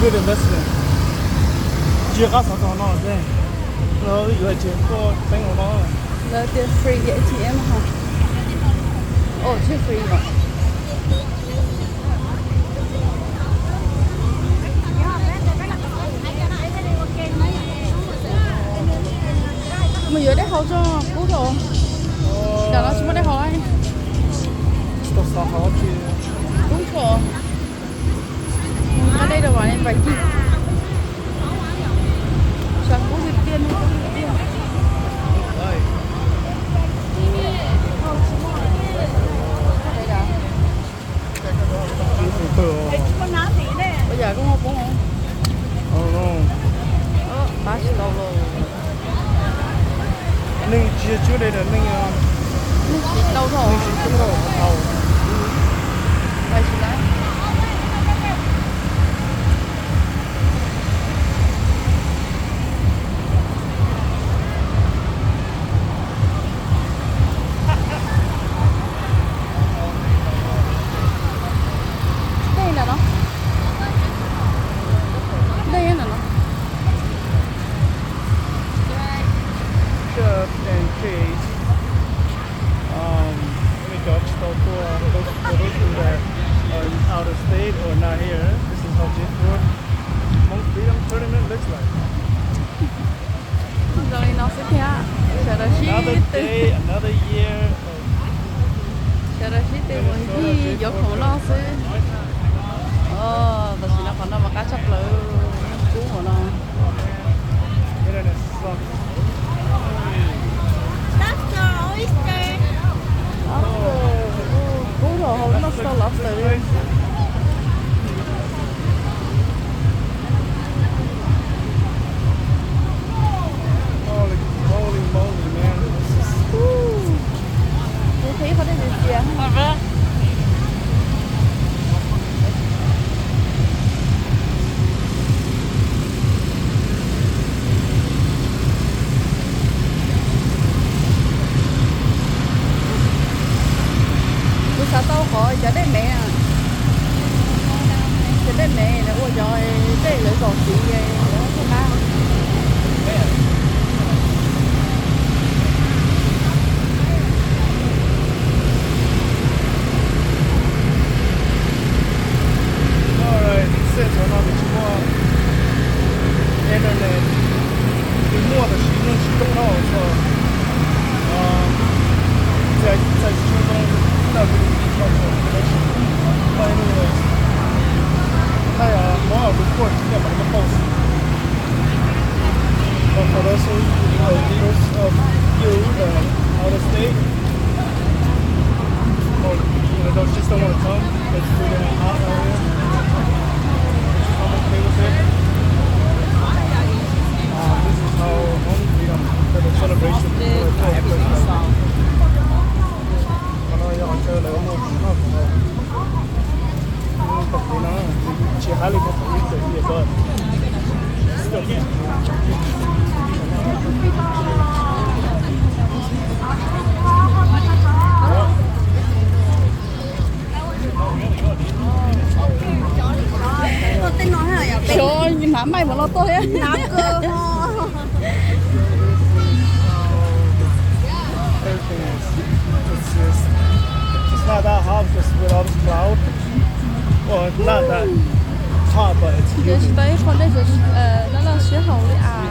Good investment. Tsis qab xav tau no xwb. No wb yuav ces tuaj teeb no. Lawv tias free A T M hos. Oh, tsis free no. Mus yuav dej haus tso, kub thaum. Nram no tsis muaj dej haus li. Kub thaum. Mus nqa dej rau vam pais cig. Sav kub tiag tiag, kub tiag tiag. Ua yam koj muaj poob. Pab tsis tau los. Neeg tsis yog tsuab dej, neeg, neeg tsis tau dhau, tsis tau dhau. Pais tsis lawm. Dej ntawm no. Dej ntawm no. Just in case, um, any dogs tau tuaj, for those, for those who that are out of state or not here, this is how Jenforth Hmong Freedom Tournament looks like. Zoo li no xwb thiab. Sawv daws sib tw, another day, another year of, sawv daws sib tw mus yig yuav khoom noj xwb. Tam sim no qhov no mas qab tshaj plaws, kub hauv no. Internet sucks. Lobster, kub los hauv lobster, lobster li. Holy, holy moly, man. Kuv qhib qhov dej txias txias. Kuv xav tau qhov cov dej me, cov dej me ua cov dej lawv zom txiv thiaj qab. Since hauv no nws tsis muaj internet, nws muaj tab sis neeg tsis tau noj, so, um, it's like, it's like too long, not really much of a connection. But anyways, hey, uh, I'll record, yeah, but I'm gonna post. But for those of, uh, those of you that are out of state, or, you know, don't, just don't want to come, it's freaking hot out here. I'm okay with it. Uh, this is how home freedom, for the celebration, for the celebration. Qhov no yog qhov chaw lawv muag no, qhov no. Qhov no tsis hais li qhov ib txwm li, but still. Xyov hnav maij mas los tuaj thiab. Everything is, it's just, it's not that hot, just with all this cloud. Well, it's not that hot, but it's humid. Tsis tau ib qho dej loj loj siab haus li as.